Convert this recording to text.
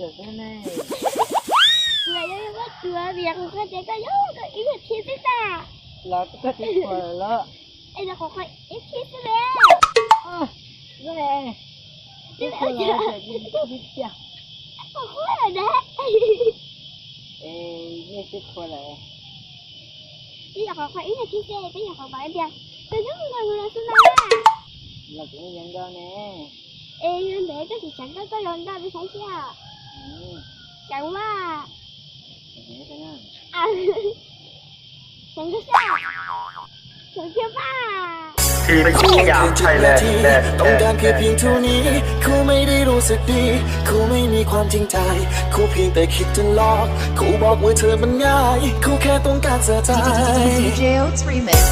Kuv yog yuav muab tsuav vim qhov koj tias koj yuav koj ib nyuag thiab xwb tas. Los koj twb qhuas lawm los? Es los qhov koj ib thiab xwb las. Twb qhuas lawm, qhov koj ib thiab. Qhov koj lawm na. Es nej twb qhuas lawm. Twb yog qhov koj ib nyuag thiab xwb, twb yog qhov koj tias koj yuav nrog kuv los xwb na. Los kuv yeej yuav nrog ne. Es yog ntawd koj tsis xav nrog koj los nrog peb saib seb. Xav ua, xav nrog seb, xav thiab mas. ทีมคู่อยากไทยแลนด์ แต่ต้องการแค่เพียงเท่านี้ เขาไม่ได้รู้สึกดี เขาไม่มีความจริงใจ เขาเพียงแต่คิดจะหลอก เขาบอกว่าเธอมันง่าย เขาแค่ต้องการสะใจ Jails Remix.